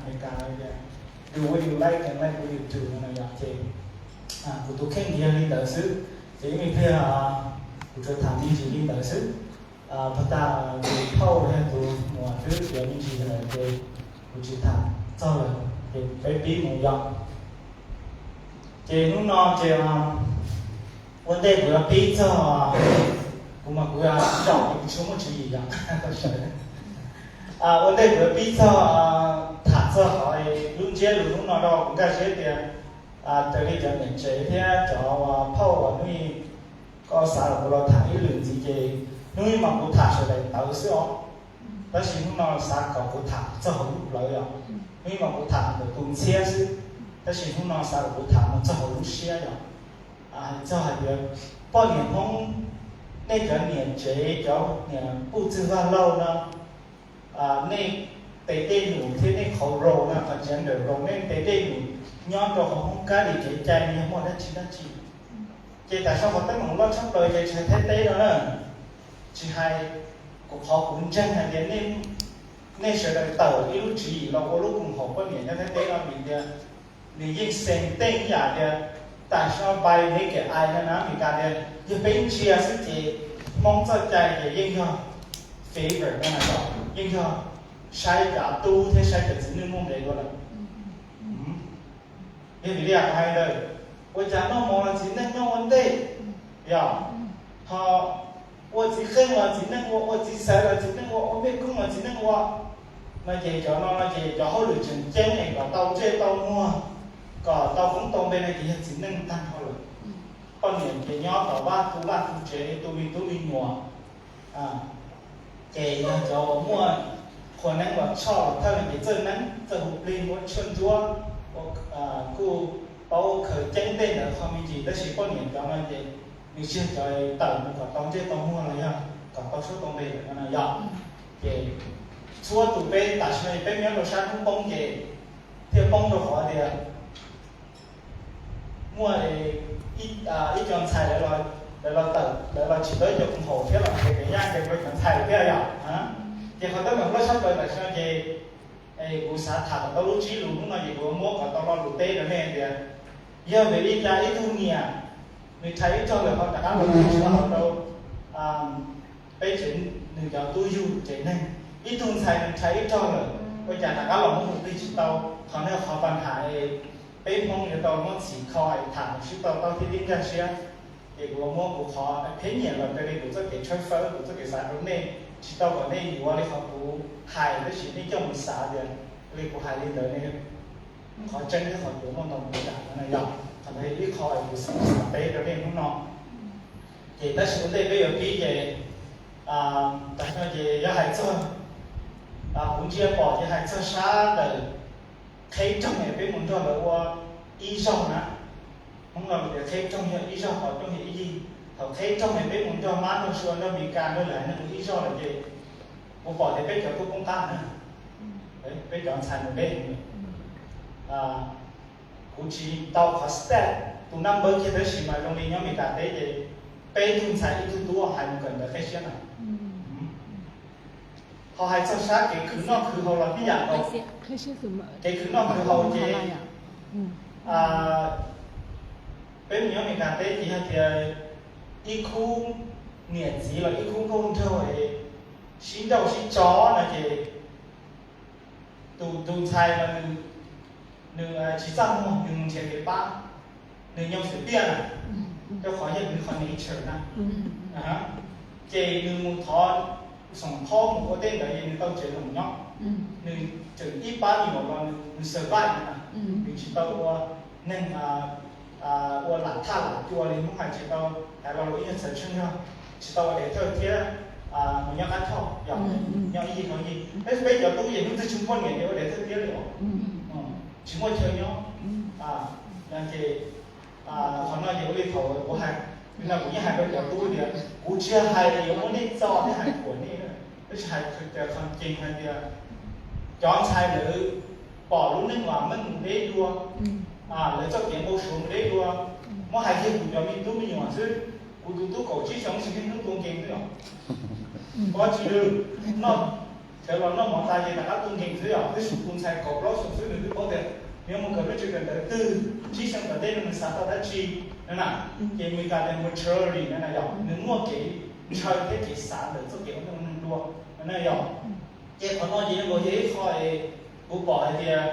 Meskas tias, do what you like and like what you do no yom. Ces kuv tus kheej yog li ntawd xwb, ces ib me pliag kuv tsuas tham me ntsis li ntawd xwb. Puag ta tus phauj los yog tus muam twb piav me ntsis lawm ces kuv tsis tham txog lawm, ces peb pib mus yom. Ces hnub no ces ua ntej kuv yuav pib txog, kuv mas kuv zaum kuv tsis muaj tswv yim yom, tau sawv. Ua ntej kuv yuav pib txog tham txog qhov lub ntsiab lus hnub no rau kuv nkag siab tias raws li cov niam tsev thiab cov phauj uas hnub ib koj xa los kuv los tham ib lwm ntxiv ces hnub ib mas kuv tham sawv daws ntawd xwb os, tab sis hnub no xav kom kuv tham txog hauv lub plawv yom. Hnub ib mas kuv tham ntawm tus ntxhiab xwb, tab sis hnub no xav kom kuv tham mus txog hauv lub siab yom. Hais txog hais tias poj niam Hmoob, nej cov niam tsev cov niam puj txwg vaj laug no, nej tes dej num thiab nej qhov role no, qhov gender role, nej tes dej num nyob rau hauv Hmoob kab li kev cai no yog muaj dab tsi dab tsi. Ces tam sim no qhov teeb meem loj tshaj plaws ces tsis hais Thaib teb no na, tsis hais, kuv qhov kuv ntseeg hais tias nej sawv daws tawm ib lub tswv yim los ua lub koom haum poj niam nyob Thaib teb no vim tias nws yeej xeem teej ib yam tias tam sim no bai neb kev ai no na Meskas tias yog peb ntsia xwb ces Hmoob txoj cai ces yeej yog favor no na, yeej yog saib cov tub thiab saib cov txiv neej muaj nqis dua lawm. Yog vim li kuv hais ntawd, ua cas noj mov los txiv neej noj ua ntej, yog ho ua txiv qeej los txiv neej ua, ua txiv xaiv los txiv neej ua, ua mej koob los txiv neej ua, no ces cov no no ces cov hauj lwm tseem ceeb es kom tau ntsej tau muag, kom tau koob tau npe no ces yog txiv neej tag nrho lawm. Poj niam ces nyob tom vaj tu vaj tu tsev tu me tub me nyuam. Ces yog cov uas muaj qhua neeb los tshoj los thawj ces txawj neeb txawj hu plig muab tshuaj ntsuab, kuj paub khaws ceeb tej ntawd qho me ntsis, tab sis poj niam cov no ces nws tsis yog cov tawm mus kom tau ntsej tau muag los yog kom tau suab tau npe lawm no yog. Ces txhua tus peb tam sim no peb nyob rau sab hnub poob ces thiaj poob rau qhov tias muaj ib co ntxhais lawv los tawm, lawv los tsis tau ib co koom haum thiab los nrhiav kev nyaj ces rau cov ntxhais thiab yom. Ces qhov teeb meem loj tshaj plaws tam sim no ces kuv xav tham kom tau lub tsib lus hnub no ces kuv muab kom tau lo lus teb rau nej tias yog vim li cas ib tug niam nws rhais ib rog lawm ho rov qab los tsis tau hauv rau peb tsev, nws cov tub yug tsev neeg. Ib tug ntxhais nws rhais ib rog lawm ua cas rov qab los muab hu plig tsis tau. Qhov no qhov pas tham peb Hmoob yuav tau muab txhim kho es tham sib tau taub thiab tib nkag siab. Ces kuv muab kuv qhov pheb nyiam los raws li kuv txoj kev tshawb fawb, kuv txoj kev xav rau nej, tsis tau kom nej yuav li qhov kuv hais, tab sis nej coj mus xav tias li kuv hais li ntawd ne, qhov tseeb thiab qhov cuav muaj ntau npaum li cas no yog. Qhov ntawd yog ib qho kuv xav teb rau nej hnub no. Ces tab sis ua ntej peb yuav pib ces tam sim no ces yog hais txog, kuv ntsia pom ces hais txog sab ntawm qheb rooj es peb mus nrog lawv ua ib zaug na. Hmoob no lus tias qheb rooj yog ib zaug, qhov rooj yog ib yig. Thaum qheb rooj es peb mus nrog mab nrog sua nrog Meskas nrog lwm haiv neeg ua ib zaug lawm ces kuv pom tias peb cov tub poob qab na, peb cov ntxhais mus deb heev. Kuv tsis tau qhov stat, tus number kiag tab sis mas zoo li nyob Meskas teb ces peb tug ntxhais ib tug tub hais mus kawm ntawv qib siab na. Ho hais txog sab kev khwv noj khwv haus los tib yam nkaus. Kev khwv noj khwv haus ces peb mus nyob Meskas teb ces yog tias ib khub niam txiv los ib khub nkauj nraug sib nrauj sib tso no ces tus tus ntxhais mas nws tsis txaj muag, nws mus nrhiav kev pab, nws nyoo xwm tiag na, rau qhov yog nws qhov nature na. Ces nws mus thov xoom qhob mus ua tej ntawd ces nws tau tsev loos nyob. Nws tseem ib pab me nyuam los nws survive na, nws tsis tau ua neeg ua lam thaj lam cua li Hmoob hais, tsis tau hais lo lus ib nyuag txhawv tsheej zog, tsis tau ua dev thawj thiab mus nyob qab thoj yog nyob ib yig no yig. Peb peb cov tub yeej hnub twg tsis muaj niam ces ua dev thawj thiab li os, tsis muaj chaw nyob. Ces qhov no ces ua li thaum kuv hais, no kuv yeej hais rau cov tub tias kuv tsis yog hais yuav muab nej txo thiab hais kuam nej, tab sis hais tias qhov tseeb hais tias cov ntxhais lawv pom lub neej vam meej mus deb dua, lawv txoj kev npau suav mus deb dua. Muab hais kiag kuv cov me tub me nyuam xwb, kuv tus tub kaum tsib xyoo tsis niaj hnub tua nkees li os. Pob tsis lwj, noj Sawv los noj mov tas ces rov qab tuaj nkees xwb yom, twb tsis tu ntxhais kaum plaub xyoo xwb nws twb paub tias nws yuav mus kawm lub tsev kawm ntawv twg, tsib xyoo tom ntej no nws xav tau dab tsi no na. Ces Meskas tias maturity no na yog nws muaj kev ntshaw thiab kev xav ntawm txoj kev ua neej ua neeg dua no na yog. Ces qhov no ces nws yog ib qho es kuv pom hais tias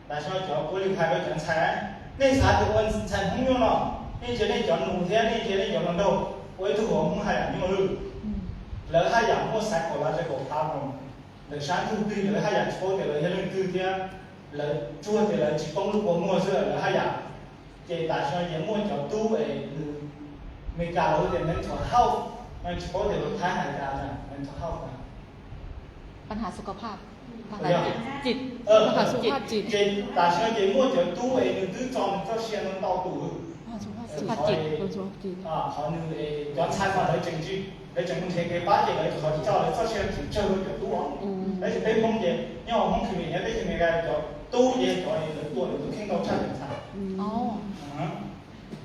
tam sim no cov kuv li hais rau cov ntxhais, nej xav tias ua ntxhais Hmoob nyuaj no, nej ntsia nej cov nus thiab nej ntsia nej cov hluas nraug ua ib tug hluas Hmoob haj yam nyuaj lwj. Lawv haj yam muaj psychological problem, lawv sab ntsuj plig lawv haj yam tsis paub tias lawv yog leej twg thiab lawv tsuas tias lawv tsis poob lub kua muag xwb lawv haj yam. Ces tam sim no ces muaj cov tub es nws Meskas lawv tias mental health, tsis paub tias lus Thaib hais cas na, mental health na. ปัญหาสุขภาพ ปัญหาจิต ปัญหาสุขภาพจิต ces tam sim no ces muaj cov tub es nws twb tso nws txoj sia ntau tus, สุขภาพจิต qhov nws cov ntxhais mas lawv tseem, lawv tseem mus nrhiav kev pab ces lawv qhov tso lawv txoj sia tseem tsawg rau cov tub os. Tab sis peb Hmoob ces nyob hauv Hmoob Xi Vim nyob teb chaws Amelikas cov tub ces cov lawv tua lawv tus kheej ntau tshaj cov ntxhais.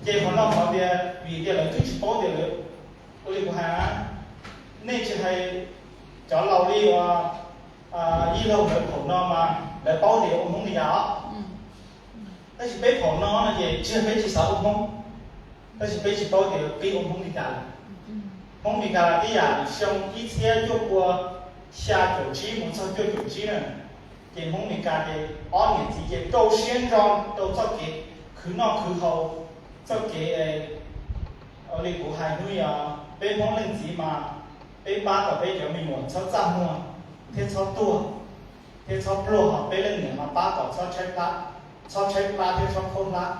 Ces qhov no qhov tias vim tias lawv twb tsis paub tias lawv, ua li kuv hais na, nej tsis hais cov laus li uas Yij Laug lawv thaum no mas lawv paub tias ua Hmoob li cas os. Tab sis peb thaum no no ces tsis yog peb tsis xav ua Hmoob, tab sis peb tsis paub tias peb ua Hmoob li cas lawm. Hmoob Meskas tib yam xyoo ib txhiab cuaj pua xya caum tsib mus txog cuaj caum tsib na, ces Hmoob Meskas ces ob niam txiv ces rau siab ntso rau txoj kev khwv noj khwv haus, txoj kev ua li kuv hais hnub yog peb Hmoob leej txiv mas peb pab kom peb cov me nyuam txhob txaj muag thiab txhob tuag thiab txhob pluag, ho peb leej niam mas pab kom txhob tshaib plab, txhob tshaib plab thiab txhob khaub hlab.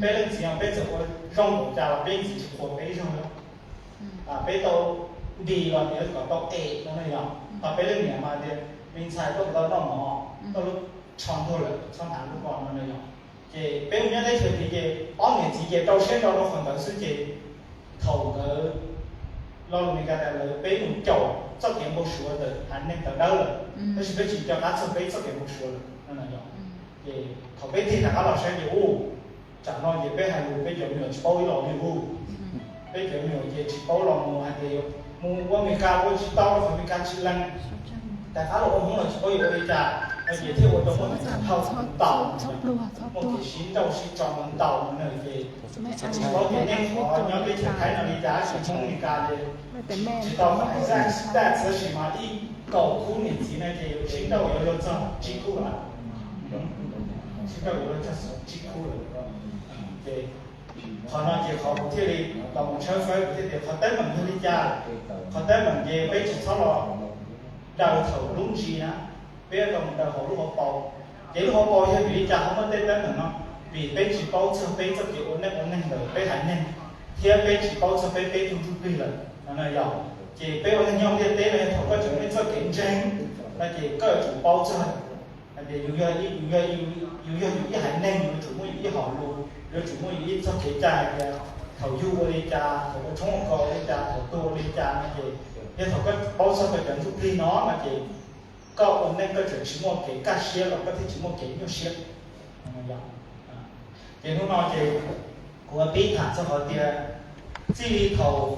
Peb leej txiv mas peb txawm ua zoo npaum cas los peb txiv tsis qhuas peb ib zaug li. Peb tau nti los tias kom tau es no yog, ho peb leej niam mas tias me ntxhais tuaj tau noj mov, tau lub tsho ntuag lawm txhob hnav lub ko no yog. Ces peb mus nyob teb chaws tid ces ob niam txiv ces rau siab ntso rau qhov ntawd xwb ces thaum ntawd lo lus Meskas tias lawv peb mus caum txoj kev npau suav ntawm haiv neeg tawv dawb lawm, tab sis peb tsis nco qab txog peb txoj kev npau suav lawm no yog. Ces thaum peb tig rov qab los saib ces u, tsam no ces peb hais lus peb cov me nyuam tsis paub ib los li u. Peb cov me nyuam ces tsis paub los mus hais tias mus ua Meskas ua tsis tau rau qhov Meskas tsis lees. Tais qab los ua Hmoob los tsis paub yuav ua li cas no ces thiaj ua rau muaj kev sib nrauj sib tso ntau no ces tsis paub tias nej qhov nyob teb chaws Thaib no li cas, tsis Hmoob Meskas ces tsis tau hais stats tab sis mas ib kaum khub niam txiv no ces sib nrauj yuav luag txog tsib khub lawm. Sib nrauj yuav luag txog tsib khub lawm. Ces qhov no ces qhov kuv thiaj li tau mus tshawb fawb kuv thiaj tias qhov teeb meem yog li cas. Qhov teeb meem ces peb tsis txhob los daws thaum lub ntsis na, peb yuav tau mus daws hauv lub hauv paus. Ces lub hauv paus yog vim li cas ho muaj tej teeb meem no? Vim peb tsis paub txog peb txoj kev ua neej ua neeg ntawm peb haiv neeg, thiab peb tsis paub txog peb peb tug ntsuj plig lawm no yog. Ces peb ua neeg nyob ntiaj teb no yog thaum koj tseem ua nej txoj kev ntseeg no ces koj yuav tsum paub txog hais tias yus yog, yus yog yus ib haiv neeg yuav tsum muaj yus ib hom lus, yuav tsum muaj yus ib txoj kev cai hais tias thaum yug ua li cas, thaum ua tshoob ua kos ua li cas, thaum tuag ua li cas no ces yog thaum koj paub txog koj cov ntsuj plig no no ces koj ua neej koj tseem tsis muaj kev kaj siab los koj thiaj tsis muaj kev nyuaj siab. Ces hnub no ces kuv pib tham txog qhov tias txij li thaum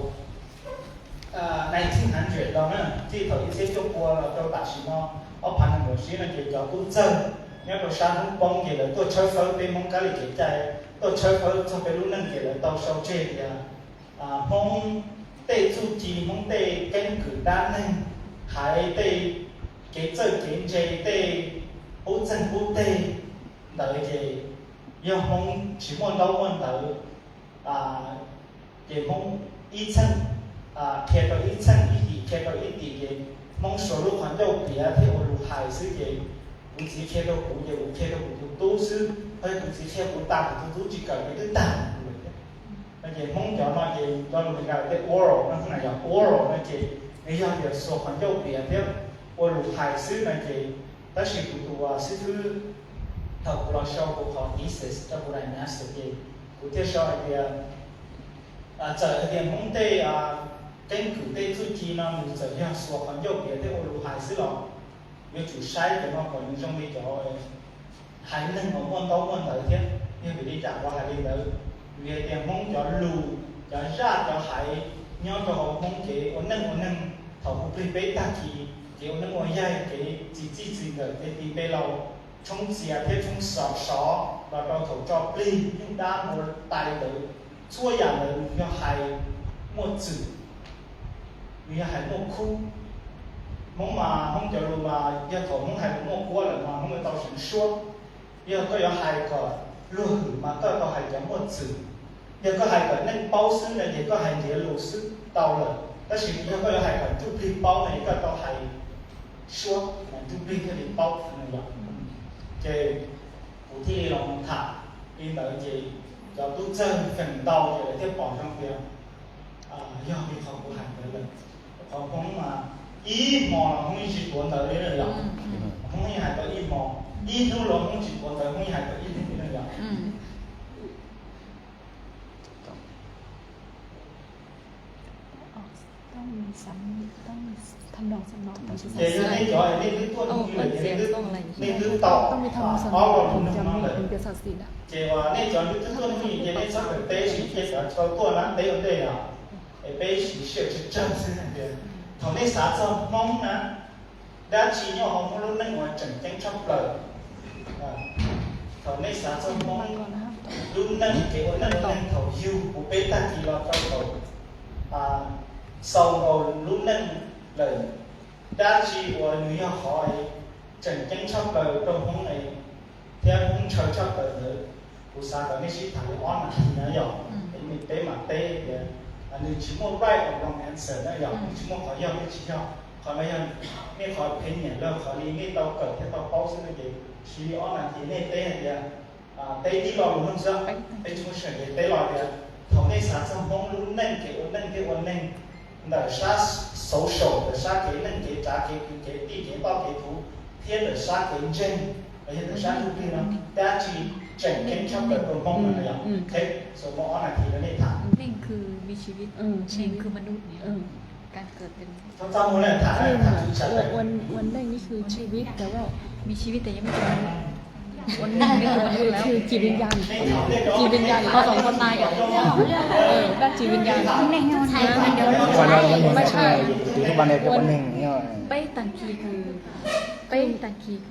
nineteen hundred los na, txij thaum ib txhiab cuaj pua los rau tam sim no ob phav nees nkaum tsib no ces cov tub txawg nyob rau sab hnub poob ces lawv tuaj tshawb fawb peb Hmoob kab li kev cai, tuaj tshawb fawb txog peb lub neej ces lawv tau sau tseg tias Hmoob tej txuj ci, Hmoob tej keeb kwm dab neeg, haiv tej kev txawj kev ntse, tej qub txeeg qub teg ntawd ces yog Hmoob tsis muaj ntaub muaj ntawv, ces Hmoob ib txheej qhia rau ib txheej, ib tim qhia rau ib tim ces Hmoob suav lub qhov ncauj piav thiab ua lus hais xwb ces kuv txiv qhia rau kuv ces kuv qhia rau kuv tus tub xwb, ho kuv txiv qhia kuv tas kuv tus tub tsis kawm ces twb tag lawm. No ces Hmoob cov no ces lo lus Meskas tias oral no, yog oral no ces nws yog tias xuas qhov ncauj piav thiab ua lus hais xwb no ces, tab sis kuv tus xib fwb thaum kuv los sau kuv qhov thesis rau kuv daim master ces kuv thiaj sau hais tias txawm hais tias Hmoob tej keeb kwm tej txuj ci no nws txawm yog xuas qhov ncauj piav thiab ua lus hais xwb los yuav tsum saib cov no kom nws zoo li cov haiv neeg uas muaj ntaub muaj ntawv thiab. Yog vim li cas kuv hais li ntawd? Vim hais tias Hmoob cov lus, cov zaj cov haiv nyob rau hauv Hmoob kev ua neej ua neeg thaum kuv plig peb tag kis Kev ua neej ua yaig, kev txi txij txi nkawm, kev tis pe laus, tshoob txias thiab tshoob sov sov los rau thaum tso plig, nyuj dab npua tais ntawd, txhua yam ntawd nws yog hais muaj txwm, nws yog hais muaj khub. Hmoob mas, Hmoob cov lus mas yog thaum Hmoob hais lus muaj kuab lawm mas Hmoob yuav tau seev suab. Yog koj yuav hais kom luag hwm mas koj tau hais cov muaj txwm. Yog koj hais kom neeg paub xwb no ces koj hais ntiav lus xwb tau lawm, tab sis yog koj yuav hais kom ntsuj plig paub no ces koj tau hais suab, ntsuj plig thiaj li paub no yom. Ces kuv thiaj li los mus tham li ntawd ces cov tub txawg feem ntau ces lawv thiaj pom zoo tias yog li qhov kuv hais ntawd lawm. Qhov Hmoob mas ib hmo los Hmoob yeej tsis tuav ntawv li na yom. Hmoob yeej hais tau ib hmo, ib hnub los Hmoob tsis tuav ntawv, Hmoob yeej hais tau ib hnub li na yom. Ces yog nej cov nej twb tuaj hnub ib lawm ces nej twb tau ob los hnub no lawm. Ces uas nej cov nej twb tuaj hnub ib ces nej txhob kawm teb, sis cia cov tau tuaj na teb ua ntej os. Es peb siv sij hawm tsawg tsawg xwb hais tias thaum nej xav txog Hmoob na, dab tsi nyob hauv Hmoob lub neej uas tseem ceeb tshaj plaws? Thaum nej xav txog Hmoob lub neej, kev ua neej, ua neej thaum yug puv peb tag kis los rau thaum xaus nkaus lub neej lawm, dab tsi uas nws yog qhov tseem ceeb tshaj plaws rau Hmoob thiab Hmoob ntshaw tshaj plaws ntawd? Kuv xav kom nej sib tham li ob nas this na yom, es peb mam teb tias nws tsis muaj right or wrong answer na yom, nws tsis muaj qhov yog thiab tsis yog. Qhov no yog nej qhov opinion los qhov li nej tau kawm thiab tau paub xwb no ces siv li ob nas this nej teb hais tias, teb tib lo lus xwb, peb tsis muaj sij hawm ces teb los tias thaum nej xav txog Hmoob lub neej, kev ua neej thiab ua neeg ntawm sab social, ntawm sab kev neej kev tsav kev kwv kev tij kev toj kev thuv, thiab ntawm sab kev ntseeg los yog ntawm sab ntsuj plig no, dab tsi tseem ceeb tshaj plaws rau Hmoob no yom? Xav muab ob nas this rau nej tham. Txhob txaj muag na, tham tham txwv tsam. วัน วันหนึ่งนี่คือชีวิต แต่ว่า มีชีวิตแต่ยังไม่ถึงมนุษย์ วันหนึ่งนี่คือมนุษย์แล้ว คือจิตวิญญาณ จิตวิญญาณ พอสองคนตายกัน เออ ด้านจิตวิญญาณ ไม่ใช่ วันหนึ่งเนี่ย Peb tag kis, peb tag kis,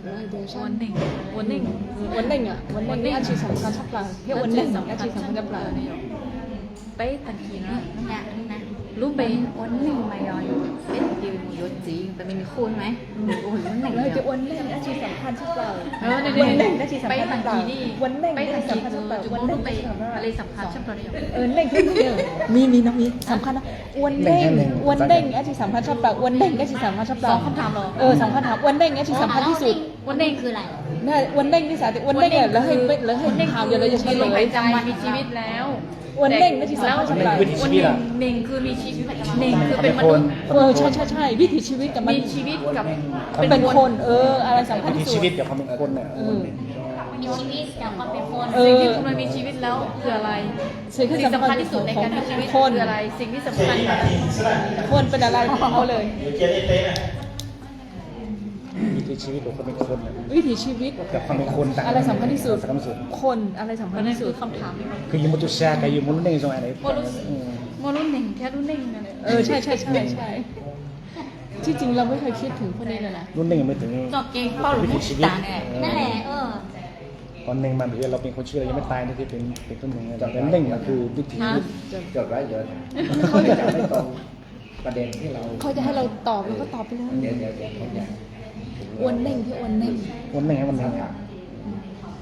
ua neej, ua neej, ua neej, ua neej ib yam tsis xam khaj tshaj plaws, thiab ua neej ib yam tsis xam khaj tshaj plaws. Peb tag kis na, lub npe ua neej mas yog peb tias mus yuav txiv, peb mus hu mas ua neej, ua neej ib yam tsis xam khaj tshaj plaws, ua neej ib yam tsis xam khaj tshaj plaws, ua neej ib yam tsis xam khaj tshaj plaws, ua neej ib yam tsis xam khaj tshaj plaws. มี มี น้อง มี สำคัญนะ ua neej, ua neej ib yam tsis xam khaj tshaj plaws, ua neej ib yam tsis xam khaj tshaj plaws. สองคำถามเหรอ เออ สองคำถาม ua neej ib yam tsis xam khaj ที่สุด ua neej นี่ ua neej นี่ สาธิต ua neej เนี่ย เราให้ เราให้ถาม เดี๋ยวเราจะเฉลย ประจำวันมีชีวิตแล้ว ua neej ib yam tsis xam khaj tshaj plaws, ua neej, neej คือมีชีวิต neej คือเป็นมนุษย์ เออ ใช่ใช่ใช่ วิถีชีวิตกับมัน มีชีวิตกับเป็นคน เออ อะไรสำคัญที่สุด วิถีชีวิตกับความเป็นคนน่ะ เออ มีชีวิตกับความเป็นคน เออ สิ่งที่คุณมันมีชีวิตแล้วคืออะไร สิ่งที่สำคัญที่สุดในการมีชีวิตคืออะไร สิ่งที่สำคัญ คนเป็นอะไร เอาเลย วิถีชีวิตของคนเป็นคนน่ะ วิถีชีวิต กับความเป็นคนต่างกัน อะไรสำคัญที่สุด สำคัญที่สุด คน อะไรสำคัญที่สุด คำถาม คือ yus muaj tus sab, yus muaj lub neej zoo li cas. Muaj lub neej thiab lub neej. เออ ใช่ใช่ใช่ใช่ ที่จริงเราไม่เคยคิดถึงพวกนี้เลยนะ lub neej mớiถึง วิถีชีวิต นั่นแหละ เออ คนหนึ่งมัน เราเป็นคนชีวิต เรายังไม่ตาย นี่คือเป็นเป็นต้นหนึ่ง แต่เป็นเร่งมันคือวิถีชีวิต จดไว้ เดี๋ยว เขาจะให้เราตอบ เราก็ตอบไปเลย เดี๋ยวเดี๋ยวเดี๋ยว อ้วนเน่ง ที่อ้วนเน่ง อ้วนเน่ง ให้อ้วนเน่ง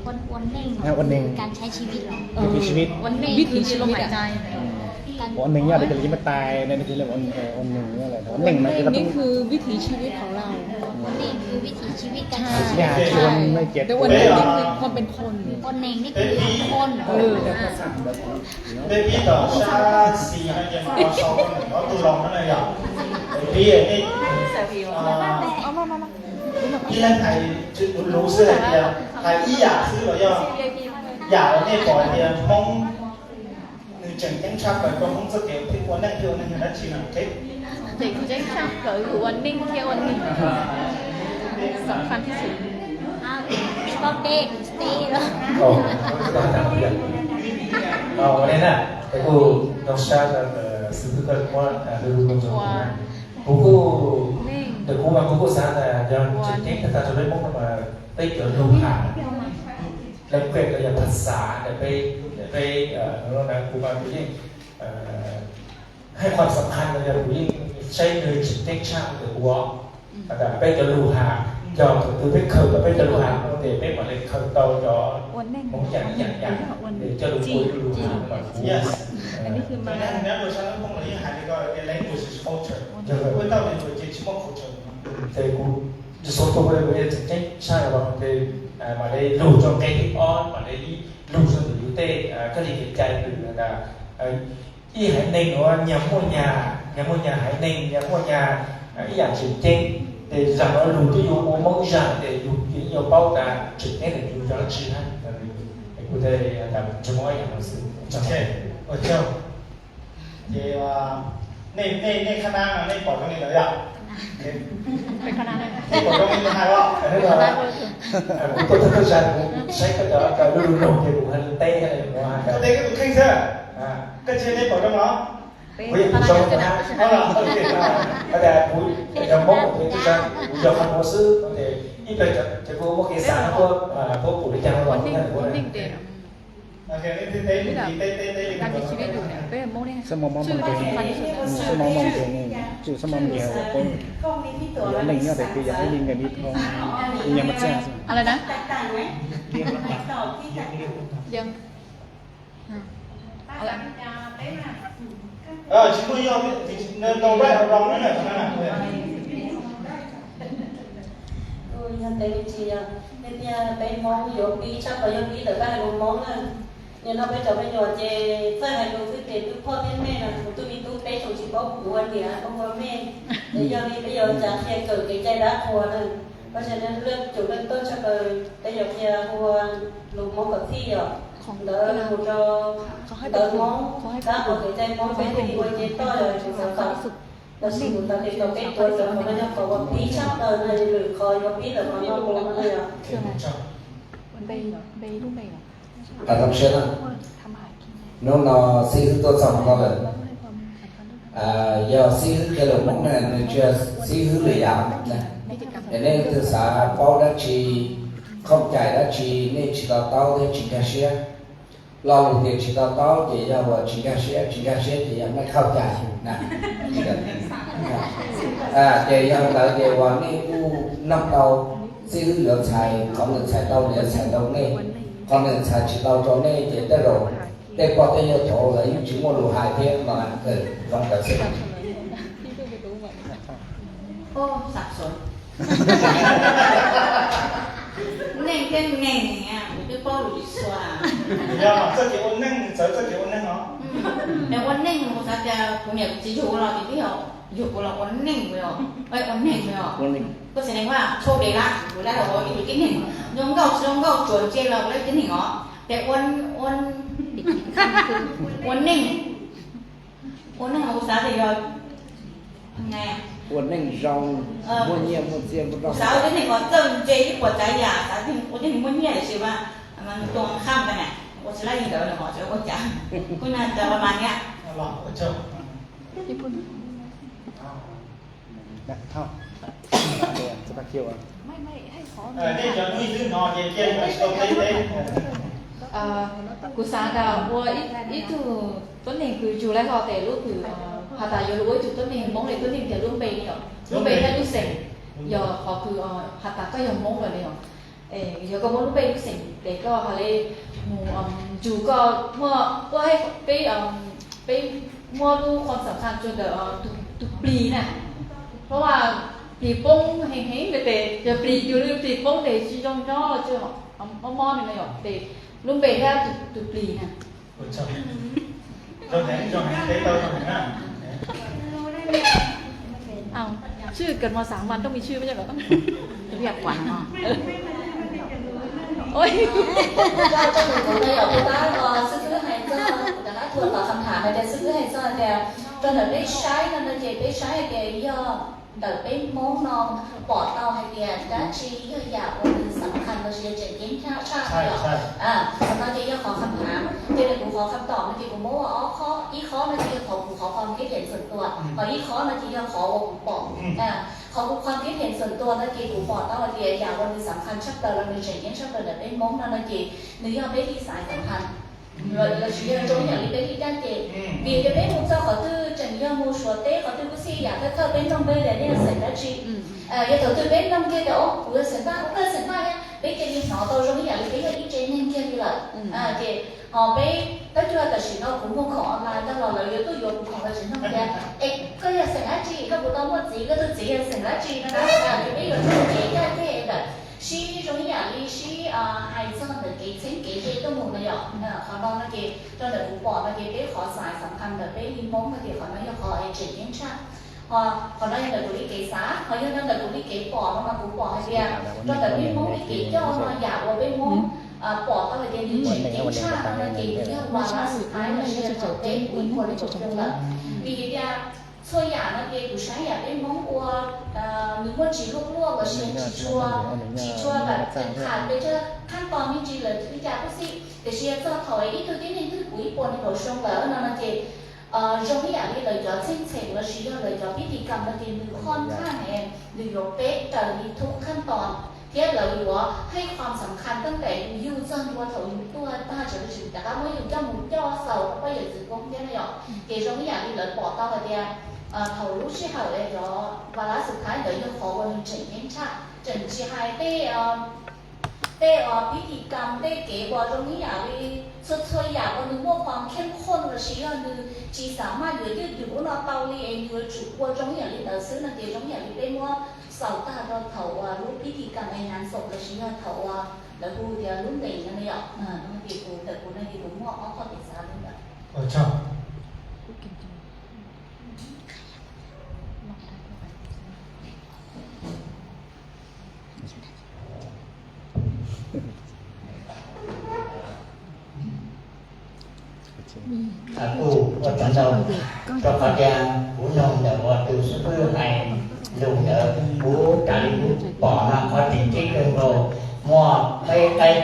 อ้วนอ้วนเน่ง ให้อ้วนเน่ง คือการใช้ชีวิตเหรอ เออ วิถีชีวิต อ้วนเน่ง วิถีชีวิตอะ คือลมหายใจ การ อ้วนเน่งเนี่ย เดี๋ยวจะไม่ตาย ในที่เรียกว่าอ้วนเน่งเนี่ยแหละ อ้วนเน่งมันคือเราต้อง นี่คือวิถีชีวิตของเรา อ้วนเน่งคือวิถีชีวิตการใช้ชีวิต อย่าชวนไม่เจ็บ แต่อ้วนเน่งนี่คือความเป็นคน อ้วนเน่งนี่คือคน เออ Peb pib tom sab xis no ces mas los sau rau ntawm ob tug los no na yom. Peb pib, ib leeg hais luv xwb hais tias hais ib yam xwb los yog yam uas nej pom tias Hmoob nws tseem ceeb tshaj plaws rau Hmoob txoj kev ua neej thiab ua neeg yog dab tsi no? Tseem ceeb tshaj plaws ua neej thiab ua neeg. Sov qha tib si. Tsis paub teb, tsis teb lawm. Ua li na, kuv kuj zoo sab, xib hwb koj muab lub lub zoo zoo. Kuv kuj, neej, Ntawm kuv mas kuv kuj xav tas yog tseem ceeb tag tag rau peb Hmoob no mas peb cov lus hais, lawv kuj yog phas xas ntawm peb, peb, kuv mas kuv yeej hais qhov xam khas no yog kuv yeej saib nws tseem ceeb tshaj ntawm kuv os. Peb cov lus hais, yog thaum twg peb khaws tau peb cov lus hais no ces peb mam li khaws tau cov Hmoob yam ib yam yam, es coj lus ua ib lus hais no mas kuv ces kuv xav tus kuv tseem ceeb tshaj los ces mam li lug rau nqe thib ob, mam li lug rau ntawm yus tej kab li kev cai ntawm ib haiv neeg uas nyag muaj nyag, nyag muaj nyag haiv neeg, nyag muaj nyag ib yam tseem ceeb, ces zaum no lug twb yuav ua Hmoob zag ces yus yeej yuav paub tas tseem ceeb ntawm yus yog dab tsi hab. Es kuv thiaj li tsuas muaj ib yam no xwb. Ua tsaug. Ces nej, nej, nej qhab nab no nej pom zoo li ntawd yom? Nej pom zoo li ntawd hais os? Kuv tuaj thawj thawj zaug kuv saib koj cov lus lus ces kuv hais lus teb, koj teb koj tus kheej xwb. Koj tsis yog nej pom zoo los? Kuv yeej pom zoo na. Hais tias kuv yog Hmoob, kuv yog qhov nuav xwb no ces ib pliag ces kuv muaj kev xav puab, puab pum li cas los kuv teb. Xab mom mom ces, xab mom mom ces, yuav neeg nyob tes twb yog ib li nkees li thoob, nyag mas txaj xwb. Tsis muaj yog, no right or wrong na. Yog tes tsis yog, tias peb Hmoob yuav pib tshaj plaws yog pib ntawm peb hais lus Hmoob na. Nim no peb cov me nyuam ces txawj hais lus xwb ces twb phoj thiab mej no, kuv twb me tub peb xyoos tsis paub kuv ua niam paub ua mej. Ces yog li peb yuav ua cas qhia kawm kev cai dab qhuas na. Ua cas nej leej cug leej tuaj tshaj plaws peb yuav qhia ua lus Hmoob kom txhij yom. Ntawd mus rau ntawv Hmoob, dab qhuas kev cai Hmoob peb thiaj li ua ke toj yom, kuv xav kom. Tab sis kuv xav tias kom peb tuav rawv qhov no yog qhov uas pib tshaj plaws no, lwm qhov yuav pib lawm qhov no mus no yom. Hais tau siab na, hnub no xib hwb tuaj txog no lawm. Yog xib hwb qhia lus Hmoob na, nws tsis yog xib hwb lwm yam. Es nej leej twg xav paub dab tsi, khoom cai dab tsi nej tsis to taub thiab tsis nkag siab, lo lus tias tsis to taub ces yog uas tsis nkag siab, tsis nkag siab ces yog nej khoom cai na. Ces yog ntawd ces uas nej kuj noog tau xib hwb yuav txhais, qhov nws txhais tau nws yuav txhais rau nej, qhov nws txhais tsis tau rau nej ces tej zaum tej pog tej yawg thaud lawv yeej tsis muaj lus hais thiab mas zoo ntawd xwb. Ua neej thiab neeg, kuv twb paub lus tsis txhua. Yog txoj kev ua neej, txawv txoj kev ua neej os. Es ua neej kuv xav tias kuv niam kuv txiv yug kuv los ces twb yog yug kuv los ua neej, ua neej os. Koj txiv neej ua tshuaj de lab, kuv lab los ua ib tug tib neeg, zoo nkauj tsis zoo nkauj tsuas ntse los ua ib tib neeg os. Ces ua, ua neej, ua neej kuv xav tias yog ua neej zoo, muaj nyiaj muaj txiaj muaj nroj. Xav ua tib neeg uas txawj ntse ib puas tsav yam, xav ua tib neeg muaj nyiaj tiam sis mas tus qhab ntawd na, ua tsis laib li ntawd los ho tsis ua cas. Kuj yog ntawd mas niam. Nej cov hnub ib hnub no ces cia li tsis tau teb teb. Kuv xav tas ua ib tug tuab neeg kws yug laib hlo tes lub kws has tas yuav lug ua ib tug tuab neeg Hmoob le tuab neeg tias lub npe li os, lub npe thiab lub xeem, yog qhov kws has tas koj yog Hmoob lawm li os. Yog koj muab lub npe lub xeem tes koj has le mus ntsug koj muaj, peb, peb muab lub qhov xam khas rua ntawm tus plig na,เพราะว่า plig poob heev heev tes yog plig yug li plig poob tes tsis zoo nyob los tsis mob mob li no yom, tes lub npe thiab tus plig na. ชื่อเกิดมาสามวันต้องมีชื่อใช่ไหม Tus plig poob heev heev tes yog plig poob tes tsis zoo nyob los tsis mob mob li no yom, tes lub npe thiab tus tus plig na. Ua tsaug. Xib fwb hais txog, kuv rov qab txuas tau qhov tham hais tias, xib fwb hais txog tias rau ntawm peb saib no no ces peb saib hais tias yog ntawm peb Hmoob no pom tau hais tias dab tsi yog yam uas nws xam khas los sis yog tseem ceeb tshaj yom. Qhov no ces yog qhov kham tham, ces ntawm kuv qhov kham tom no ces kuv muab ua ob qhob, ib qhob no ces yog qhov kuv qhov pom kev tiam ntxwm tuam, ho ib qhob no ces yog qhov uas kuv pom. Qhov kuv qhov thiab pheej xwm tuag no ces kuv pom tau hais tias yam uas nws xam khas tshaj plaws los nws tseem ceeb tshaj plaws ntawm peb Hmoob no no ces nws yog peb li xaiv xam khas lossis yog zoo ib yam li peb li caj ces, vim tias peb mus txog qhov twg tseem yog mus Suav teb qhov twg kuj xij yam thawj thawj peb nug peb tias nej yog xeem dab tsi. Yog thaum twg peb nug kiag tias o kuv yog xeem Vaj, kuv yog xeem Vaj, peb cia li hnov tau zoo ib yam li peb yog ib tsev neeg kiag li lawm. Ces ho peb tab cuag tam sim no kuv muag khoom online tag los lawv yuav tuaj yuav kuv khoom los tsis nug tias es koj yog xeem dab tsi, koj puas tau muaj txiv, koj tus txiv yog xeem dab tsi no na. Ces peb yuav nug ces caj ces ntawm sib zoo ib yam li sib hais txog ntawm kev txheeb kev ze tuaj mus no yom. Qhov no no ces rau ntawm kuv pom no ces peb qhov xaiv xam khas ntawm peb li Hmoob no ces qhov no yog qhov tseem ceeb tshaj. Ho qhov no yog ntawm kuv li kev xav, ho yog no ntawm kuv li kev pom no mas kuv pom hais tias rau ntawm peb Hmoob li kev coj no yam uas peb Hmoob pom tau hais tias nws tseem ceeb tshaj no no ces nws yog uas lab xim thaiv lossis yog thaum peb kuv ib puas leej tawm xyoo lawm. Vim tias txhua yam no ces kuv saib yam peb Hmoob ua, nws muaj tsis luaj luaj lossis tsis tshua, tsis tshua lam tham peb tsab khab toj me ntsis lawm li cas kuj xij, tiam sis yog txog thaum ib tug tib neeg twg puv ib puas nees nkaum xyoo lawm no no ces zoo ib yam li lawv cov txheej txheem lossis yog lawv cov pib tis kam no ces nws khoj tshaj ne, nws yuav peb raws li thub khab toj thiab lawv yuav hais qhov xam khas tag nrho yus txog ntua thaum yus tuag tag, tsis rov qab muab yus coj mus coj xaus rau poj yawm txwv koob thiab no yom. Ces zoo ib yam li lawv pom tau hais tias thaum lub sij hawm cov vas lab xim thaiv ntawd yog qhov uas nws tseem ceeb tshaj, tseem tsis hais tej tej pib tis kam tej kev uas zoo ib yam li txhua txhua yam uas nws muaj qhov khiam khooj lossis yog nws tsis xam maj yuav ywj ywm ub no tau li es nws yuav tsum ua zoo ib yam li ntawd xwb no ces zoo ib yam li peb muab xaus tag rau thaum uas lub pib tis kam es nas xoom lossis yog thaum uas lawv hu tias lub ntees no yom. Ces kuv ntawm kuv no ces kuv muaj ob qhov kev xav li ntawd. Kuv ua tsav ntau, rau qhov tias kuv noog ntawm uas tus xib hwb hais lus ntawd, kuv raws li kuv pom no qhov tseem ceeb kawg nkaus muaj peb qeb,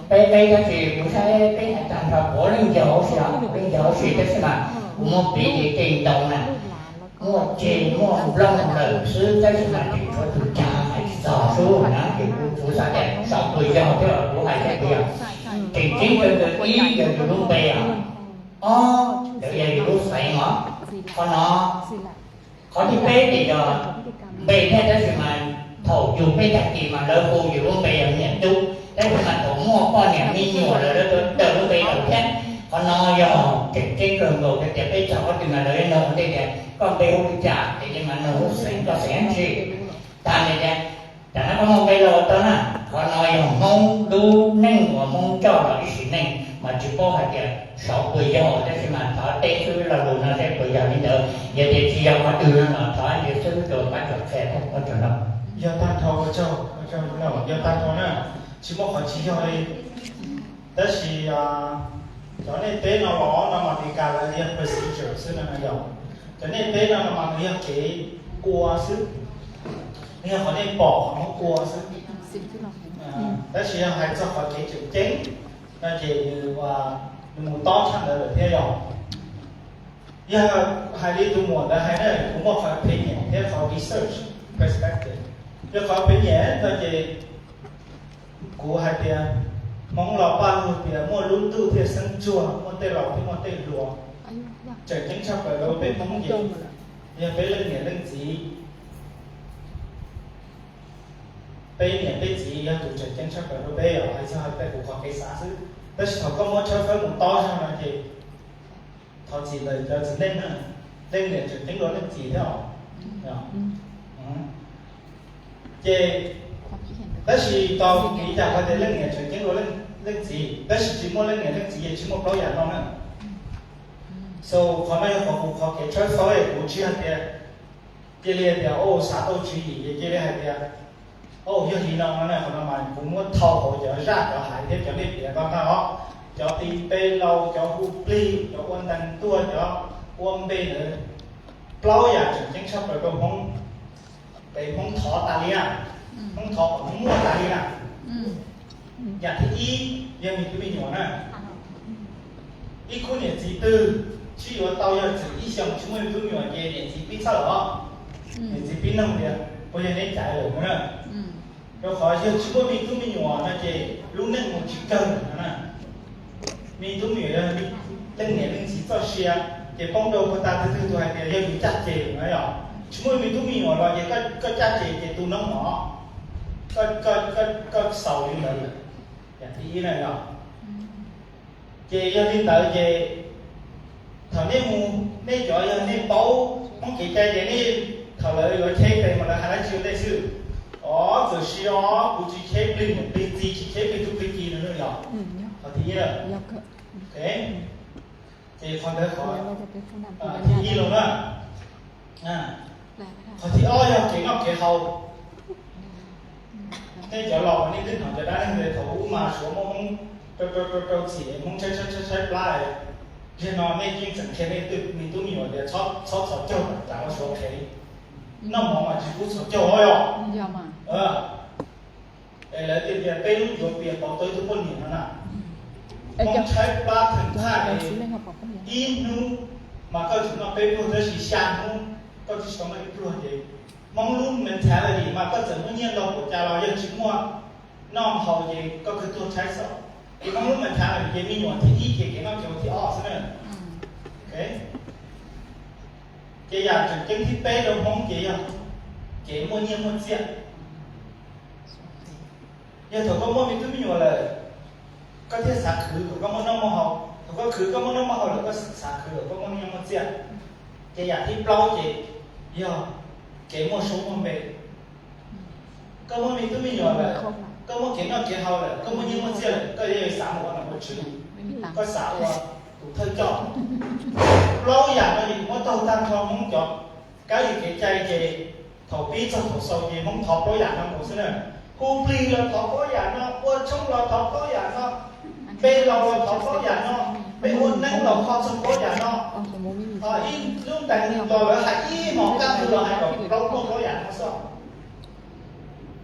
peb qeb tab sis kuv saib peb hais tag nrho puav leej yog hauv si, puav leej yog hauv si tab sis mas kuv muab piv li tej ntoo na, muaj tseg muaj nplooj lawm xwb tab sis mas tseem tshuav tus cav hais tsis txog xwb na ces kuv xav tias saum tus yog thiab kuv hais tias kuv yog. Tseem ceeb kawg nkaus ib yog yus lub npe os, ob lawv yog yus lub xeev os. Qhov no, qhov thib peb ces yog npe thiab tab sis mas thaum yus peb tag kis mas lawv hu yus lub npe yog niam tub tab sis mas thaum muaj poj niam me nyuam lawm lawv tuav rawv lub npe lawm thiab. Qhov no yog tseem ceeb kawg nkaus tias peb txog qhov twg mas lawv yuav nug ua ntej tias koj npe hu li cas ces yeej mas nug lub xeev koj xeem dab tsi. Tag li tias tam no koj muaj npe los ua tau na, qhov no yog Hmoob lub neej uas Hmoob coj los ib sim neej mas tsis paub hais tias saum tus yog tab sis mas thov teb xwb lo lus no seb puas yog li ntawd, yog tias tsis yog qhov twg no los thov ib xwb tus pab tsuam qhia thiab ua tsaug ntau. Yog tag nrho, ua tsaug, ua tsaug, yog tag nrho na, tsis muaj qhov tsis yog li. Tab sis cov nej teb no los no mas Meskas lawv yog procedure xwb no yog, cov nej teb no no mas nws yog kev ua xwb, nws yog qhov nej pom qhov muab ua xwb. Tab sis yog hais txog qhov kev tseem ceeb no ces nws, nws mus tob tshaj ntawd lawm thiab yog. Yog hais li tus muam ntawd hais na, kuv muaj qhov opinion thiab qhov research perspective. Yog qhov opinion no ces kuv hais tias Hmoob los paj lug tias muaj lub ntuj thiaj xeeb ntsuag, muaj tej laus thiaj muaj tej hluas. Tseem ceeb tshaj plaws rau peb Hmoob ces yog peb leej niam leej txiv, peb niam peb txiv yog tus tseem ceeb tshaj plaws rau peb os, hais txog hais tias kuv qhov kev xav xwb. Tab sis thaum koj muab tshawb fawb mus tob zog no ces thov txim ntawm cov txiv neej na, leej niam tseem ceeb dua leej txiv thiab os. Ces tab sis tau piv cas hais tias leej niam tseem ceeb dua leej txiv, tab sis tsis muaj leej niam leej txiv ces tsis muaj plaub yam no na. So qhov no yog qhov kuv qhov kev tshawb fawb, kuv tsis hais tias cia li tias o xav tau tswv yim ces cia li hais tias o yog li no no na. Qhov no mas kuv muab thau hauv cov zaj cov hais thiab cov nej piav tau ntag os, cov ti pe laus, cov hu plig, cov ua ntees tuaj, cov ua npe ntawd, plaub yam tseem ceeb tshaj plaws rau Hmoob. Peb Hmoob thov tas li na, Hmoob thov kom Hmoob muaj tas li na. Yam thib ib yog me tub me nyuam na, ib khub niam txiv twg tsis yuav tau yog txwm ib xyoos tsis muaj me tub me nyuam ces niam txiv pib txhawj os, niam txiv pib noog tias Puas yog neb caiv lawm no na? Rau qhov yog tsis muaj me tub me nyuam no ces lub neej mus tsis kawg no na. Me tub me nyuam yog leej niam leej txiv txoj sia, ces poob rau puag ta twg twg tus hais tias yog yus caj ces no yom. Tsis muaj me tub me nyuam los ces koj caj ces ces tus noob mov, koj xaus li ntawd lawm. Yam thib ib na yom. Ces yog li ntawd ces thaum nej mus, nej cov yog nej paub Hmoob kev cai ces nej, thaum lawv yuav cheb tes mas lawv hais dab tsi ua ntej xwb? Os, txawm sis os, kuv tsis cheb plig niam plig txiv, tsis cheb plig tub plig ki no yom. Qhov thib ib na. Ces qhov ntawd qhov thib ib los na. Qhov thib ob yog kev noj kev haus. Nej cov laus nej twb hnov cov dab neeg tias thaum ub mas Suav muaj Hmoob rau rau rau txim, Hmoob tshaib tshaib tshaib tshaib plab. Tiag no nej yeej tseem qhia nej tej me tub me nyuam tias txhob txhos caug, tsam ua Suav qhev. Noj mov mas tsis pub txhos caug os yom. Es lawv tias tias peb lub yuav pias pauv tau ib tug poj niam no na. Hmoob tshaib plab theem thaj ib hnub mas koj tsum noj peb pluag, tab sis xya hnub koj twb tsis tau noj ib pluag ces Hmoob lub mentality mas koj txawm muaj nyiaj ntau npaum cas los yog tsis muaj noj haus ces koj kawg tuag tshaib xwb. Ces Hmoob lub mentality ces me nyuam thib ib ces kev noj kev haus thib ob xwb na. Ces yam tseem ceeb thib peb rau Hmoob ces yog kev muaj nyiaj muaj txiaj. Yog thaum koj muaj me tub me nyuam lawm, koj thiaj xav khwv kom koj muaj noj muaj haus. Thaum koj khwv koj muaj noj muaj haus lawm, koj xav khwv kom koj muaj nyiaj muaj txiaj. Ces yam thib plaub ces yog kev muaj suab muaj npe. Koj muaj me tub me nyuam lawm, koj muaj kev noj kev haus lawm, koj muaj nyiaj muaj txiaj lawm, koj yuav xav mus ua nom ua tswv, koj xav ua tus thawj coj. Plaub yam no ces kuv muab taug tag nrho Hmoob cov kab li kev cai ces thaum pib txog thaum xaus ces Hmoob thov plaub yam no nkaus xwb na. Hu plig los thov plaub yam no, ua tshoob los thov plaub yam no, npe laus los thov plaub yam no, peb ua neeb los thov txog plaub yam no. Ib lub ntees los lawv hais ib hmos kaj ntug los hais kom plaub muaj plaub yam no xwb.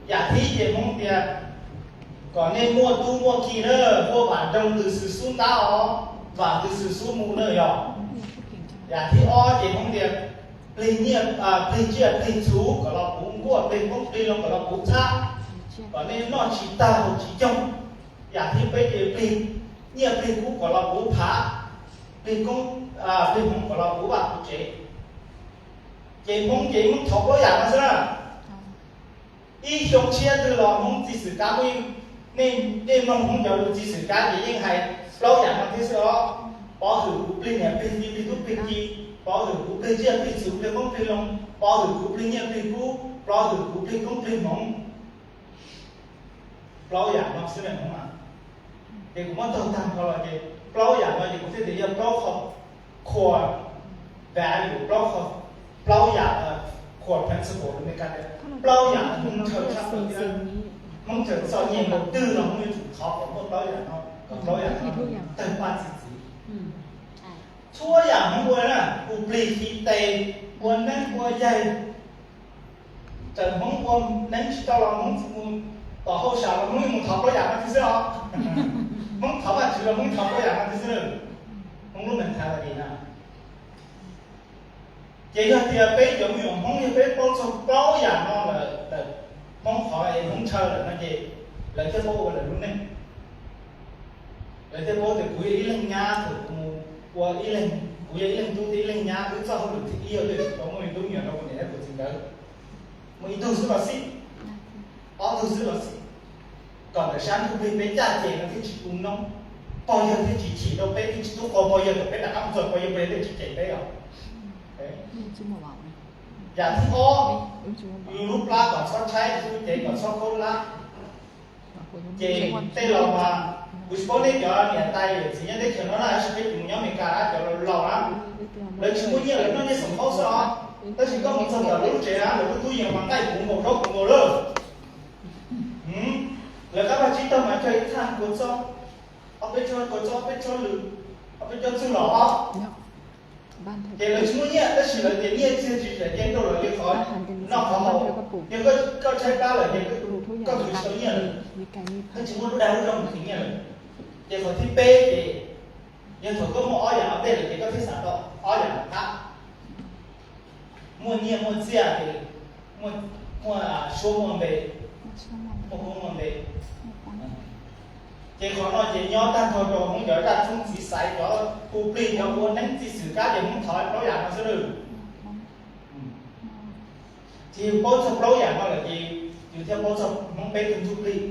Yam thib ces Hmoob tias kom nej muaj tub muaj ki na, muaj vam nroog ntws xwm xub ntab os, vam ntws xwm xub mus na yog. Yam thib ob ces Hmoob tias plig nyiaj, plig tsiaj plig txhu kom los puv nkuaj, plig koob plig loo kom los puv txhab, kom nej noj tsis tag haus tsis coob. Yam thib peb ces plig nyiaj plig kub kom los puv phav, plig koob, plig hmoov kom los puv vaj puv tsev. Ces Hmoob ces Hmoob thov plaub yam no xwb na. Ib xyoo tshiab twg los Hmoob txiv xwm kab, nej mloog Hmoob cov lus txiv xwm kab ces yeej hais plaub yam no thiab xwb os. Pov hwm kuv plig niam plig txiv plig tub plig ki, pov hwm kuv plig tsiaj plig txhu plig koob plig loo, pov hwm kuv plig nyiaj plig kub, pov hwm kuv plig koob plig hmoov. Plaub yam no xwb na Hmoob a. Ces kuv muab taug tag nrho los ces plaub yam no ces kuv thiaj tias yog plaub qhov core value, plaub qhov, plaub yam core principle, plaub yam Hmoob ntshaw tshaj plaws thiab. Hmoob ntshaw txom nyem npaum twg los Hmoob yuav tsum thov kom muaj plaub yam no, kom plaub yam no tawg paj txi txiv. Txhua yam Hmoob ua na, ua plig hiv tes, ua neeb ua yaig, txawm Hmoob ua neeb tsis tau los Hmoob tsis mus tom hauj sam los Hmoob yeej mus thov plaub yam no xwb os. Hmoob thov Vajtswv los Hmoob thov plaub yam no xwb. Hmoob lub mentality na. Ces yog tias peb cov me nyuam Hmoob yog peb paub txog plaub yam no lawm, Hmoob qhov es Hmoob ntshaw lawm no ces lawv thiaj paub ua lawv lub neej. Lawv thiaj paub tias kuv yog ib leeg nyab, thaum kuv mus ua ib leeg, kuv yog ib leeg tub thiab ib leeg nyab, wb txoj hauj lwm thib ib yog twb tsis tau muaj me tub me nyuam rau kuv niam thiab kuv txiv nkawd. Muaj ib tug xwb los xij, ob tug xwb los xij, kom ntawm sab ntug plig peb caj ces no thiaj tsis tu noob, pog yawg thiaj tsis chim rau peb, thiaj tsis tub qau pog yawg kom peb rov qab mus txog pog yawg, pog yawg thiaj tsis cem peb os. Yam thib ob, yus lub plab kom txhob tshaib, yus lub cev kom txhob khaub hlab. Ces tej laus mas, kuv tsis paub nej cov niam tais yawm txiv nyob teb chaws no na, tab sis peb cov nyob Amelikas na, cov laus na, lawv tsis muaj nyiaj lawv noj nyiaj xoom nkaub xwb os. Tab sis koj mus txog ntawm lub tsev na, lawv lub tub yees mas nqaij puv nkaus zaub puv nkaus lawm. Lawv qab vaj tsib taug mas cog ib thaj kua txob, ob peb tsob kua txob, ob peb tsob lws, ob peb tsob txuj los os. Ces lawv tsis muaj nyiaj, tab sis lawv tias nyiaj txiag tsis tseem ceeb rau lawv li qhov noj qhov haus. Yog koj tshaib plab lawm ces koj khwv tsis tau nyiaj lawm, koj tsis muaj lub dag lub zog mus khwv nyiaj lawm. Ces qhov thib peb ces yog thaum koj muaj ob yam no tej lawm ces koj thiaj xav tau ob yam no qab. Muaj nyiaj muaj txiaj ces muaj Muaj suab muaj npe, muaj koob muaj npe. Ces qhov no ces nyob tag nrho rau Hmoob cov zaj tshoob txiv xaiv, cov hu plig, cov ua neeb txij xwm kab ces Hmoob thov plaub yam no xwb lawm. Ces yus paub txog plaub yam no lawm ces yus thiaj paub txog Hmoob peb tug ntsuj plig.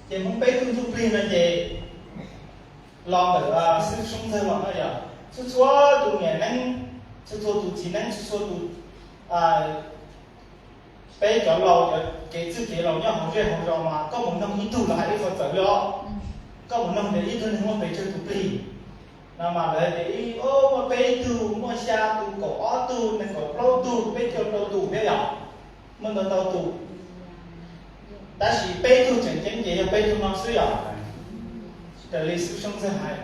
Ces Hmoob peb tug ntsuj plig no ces los ntawm xib hwb Soob Ntxawg los no yog txhua txhua tus niam neeb, txhua txhua tus txiv neeb, txhua txhua tus, peb cov laus, cov kev txwj kev laus nyob hauv zej hauv zos mas koj mus noog ib tug los hais ib qho txawv li os. Koj mus noog tias ib tug neeg muaj pes tsawg tus plig no mas lawv hais tias muaj peb tug, muaj xya tus, kaum ob tug, nees nkaum plaub tug, peb caug rau tus thiab yom. Muaj ntau ntau tus, tab sis peb tug tseem ceeb ces yog peb tug no xwb yom. Raws li xib hwb Soob Ntxawg hais,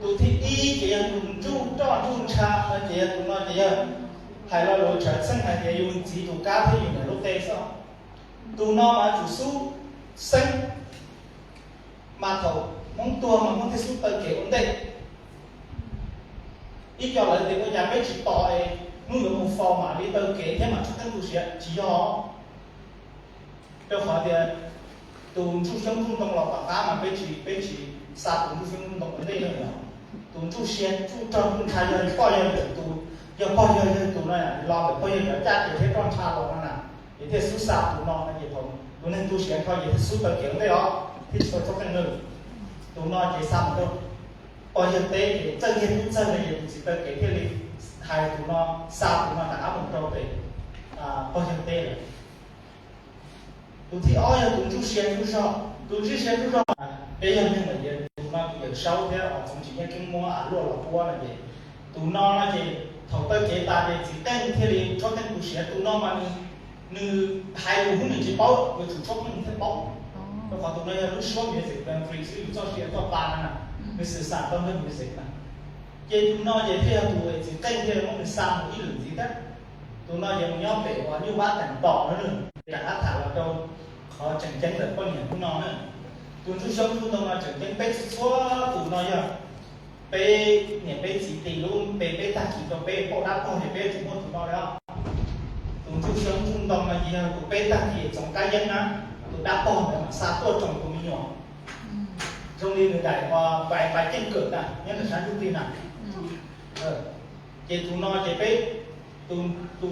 tus thib ib ces yog tus ntsuj roj ntsuj ntsha no ces yog tus no ces yog hais lo lus tshawv txheej hais tias yus ntxiv tus kab thiab yus niam lub qe xwb. Tus no mas tsum xub xeeb, mas thaum Hmoob tuag mas Hmoob thiaj xub taw kev ua ntej. Ib co lawv tias ua cas peb tsis tos es hnub yuav mus faus mam li taw kev thiab mam tshwj xeeb tu siav, tsis yog. Rau qhov tias tus ntsuj xyoob ntsuj ntoo los tom qab mas peb tsis, peb tsis xa tus ntsuj xyoob ntsuj ntoo ua ntej no. Tus ntsuj sia ntsuj roj ntsuj ntsha yog pog yawg tus, yog pog yawg yawg tus no los ntawm pog yawg cov caj ces thiab roj ntsha los no na, ces thiaj xub xa tus no no ces thaum tus neeg tu siav nrho ces thiaj xub taw kev ua ntej os, thiaj tsis tau tsob qeej lawm. Tus no ces xa mus rau pog yawg teb ces txawj nyiag tub txawj no ces tus txiv taw kev thiaj li hais tus no, xa tus no rov qab mus rau pem pog yawg teb lawm. Tus thib ob yog tus ntsuj sia ntsuj zog, tus ntsuj sia ntsuj zog, peb yog neeg lawm ces tus no tus yawm saub thiab txoov tsis nyiaj keeb muab luaj los puab no ces, tus no no ces thaum taw kev tas ces txiv qeej thiaj li tsob qeej tu siav. Tus no mas nws hais lus hnub nws tsis paub, yuav tsum tsob qeej thiaj paub, rau qhov tus no yog lub suab music, xwb yus txoj sia txoj pa no na, nws xwm xam tau nrog music na. Ces tus no ces thiaj yog tus txiv qeej thiaj muab nws xa mus ib lwm ntxiv thiab. Tus no ces mus nyob pem uas nyuj vab teem tom no na. Rov qab tham los rau qhov tseem ceeb ntawm poj niam hnub no na. Tus ntsuj xyoob ntsuj ntoo no tseem ceeb peb txhua txhua tus no yog peb niam peb txiv tis lub npe peb tag kis rau peb pauj dab pog ces peb yuav tsum muaj tus no li os. Tus ntsuj xyoob ntsuj ntoo no ces yog tus peb tag kis txoov kab yeeb na, tus dab pog ntawd mam xa tuaj tsoom tus me nyuam. Zoo li nws daim uas pais pais ceej kawm na, nyob ntawm sab ntsuj plig na. Ces tus no ces peb, tus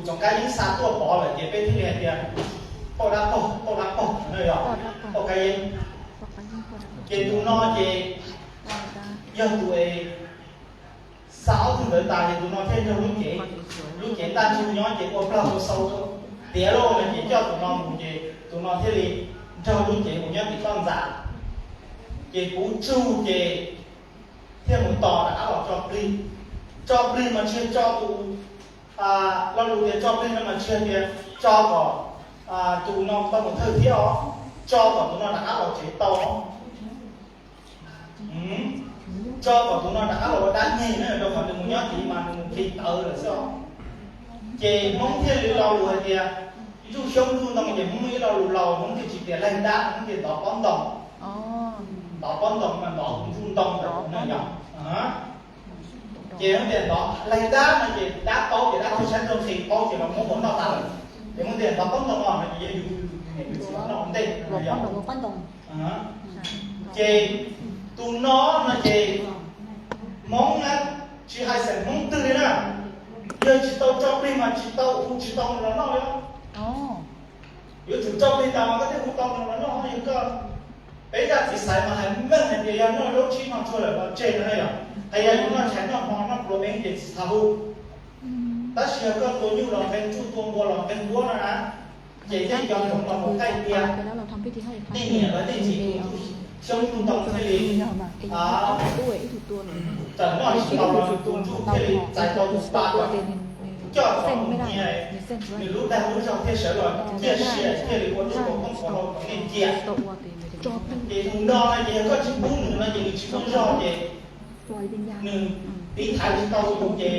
txoov kab yeeb xa tuaj pov lawm ces peb thiaj li hais tias pauj dab pog, pauj dab pog no yog pauj kab yeeb. Ces tus no ces yog tus es xa ob tug ntawd tas ces tus no thiaj nrog lub cev, lub cev ntaj ntsug nyob ces ua plag ua xau tiav lauj no ces coj tus no mus ces tus no thiaj li nrog lub cev mus nyob tim toj ntxas. Ces puv tsug ces thiaj mus tos rov qab los tso plig. Tso plig mas tsis yog tso tus, lo lus tias tso plig no mas tsis yog tias tso kom tus no tau mus thawj thiab os, tso kom tus no rov qab los tsev tau. Tso kom tus no rov qab los ua dab nyeg na, rau qhov nws mus nyob tid mas nws mus plig tawv lawm xwb os. Ces Hmoob thiaj li lo lus hais tias, ntsuj xyoob ntsuj ntoo ces Hmoob muaj ib lo lus laus Hmoob thiaj tsis tias laig dab, Hmoob tias ntov pob ntoos. Ntov pob ntoos mas ntov tus ntsuj ntoo ntawd na yog. Ces Hmoob tias ntov laig dab no ces dab paub ces dab tuag sab tuag nqhis paub ces los muab ua noj tas lawm. Ces Hmoob tias ntov pob ntoos no ces yog yus niam yus txiv noj ntej no yog. Ces tus no no ces Hmoob na, tsis hais xeem Hmoob twg li na, yog tsis tau tso plig mas tsis tau hu, tsis tau los noj li. Yuav tsum tso plig tas mas koj thiaj hu tau los noj. Yog koj, peb zaj txiv xaiv mas hais meej hais tias yog noj zaub tsib hmo tsuag lawm los tseg no na yog. Hais yog yus noj tshais noj hmo noj pluav eeb ces tsis txhob hu. Tab sis yog koj tua nyuj los nqe ntsuj, tua npua los nqe npuab no na, ces tej cov hmoov los mus qaij tiag. Tej niam los tej txiv tus ntsuj xyoob ntsuj ntoo thiaj li tawm noj tsis tau los tus ntsuj thiaj li txais tau tus pa los coj txog tus niag, nws lub dag lub zog thiaj sawv los ciaj sia thiaj li ua lub kaus tooj kaus hlau kom nej cia. Ces tus no no ces yog koj tsis pub nws no ces nws tsis muaj zog ces nws tiv thaiv tsis tau tus ces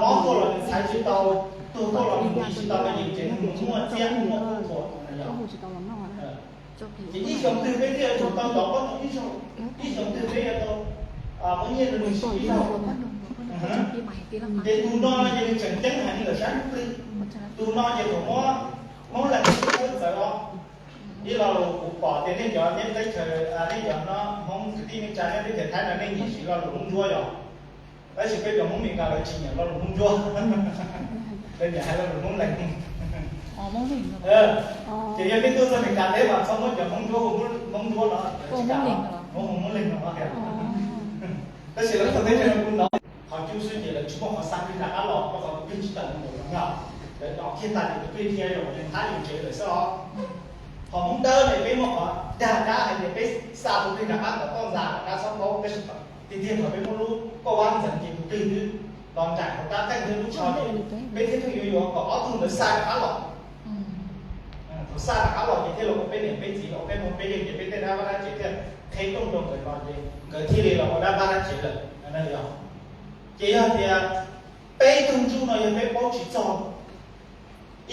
mob tuaj los nws thaiv tsis tau, tuag tuaj los nws tiv tsis tau no ces tsev neeg nws muaj txiab muaj kub thuam no yog. Ces ib xyoos twg peb thiaj yuav tsum tau ntov pob ntoos ib zaug, ib xyoos twg peb yuav tau muab nyiaj rau nws siv ib zaug. Ces tus no no ces nws tseem ceeb heev li ntawm sab ntsuj plig. Tus no ces thaum muab Hmoob lees txawv os. Ib lo lus kuv pom tias nej cov nyob teb chaws, nej cov no Hmoob kwv tij neej tsa nyob teb chaws Thaib no nej nyiam siv lo lus Hmoob ntsuab yog, tab sis peb cov Hmoob Meskas lawv tsis nyiam lo lus Hmoob ntsuab, lawv nyiam hais lo lus Hmoob lees. Ces yog nej tuaj txog Meskas teb mas txhob muab cov Hmoob ntsuab hu Hmoob ntsuab no, lawv tsis kam, muab hu Hmoob lees no. Tab sis lawv txog teb chaws no kuv hnov qhov cub xwb ces lawv tsis muaj qhov xa plig rov qab los, rau qhov tus plig tsis tawm mus ntawm no yog, lawv dov kiag tag ces tus plig thiaj zoo li thab yus tsev lawm xwb os. Qhov Hmoob Dawb ne peb muaj qhov dag dab hais tias peb xa tus plig rov qab kom toj ntxas rov qab txhob paub, tab sis tiag tiag thaum peb muab lub kauj vab ntxeev ces tus plig twb los nraim hauv rab qeej thiab lub tsho ces peb thiaj pheej yuav yuav kom ob tug ntawd xa rov qab los. Thaum xa rov qab los ces thiaj los ua peb niam peb txiv, los ua peb phooj peb ywg ces peb tej dab vaj dab tsev thiaj qheb rooj rau nkawd no ces nkawd thiaj li los ua dab vaj dab tsev lawm. Ces yog tias peb tug ntsuj no yog peb paub tsis txog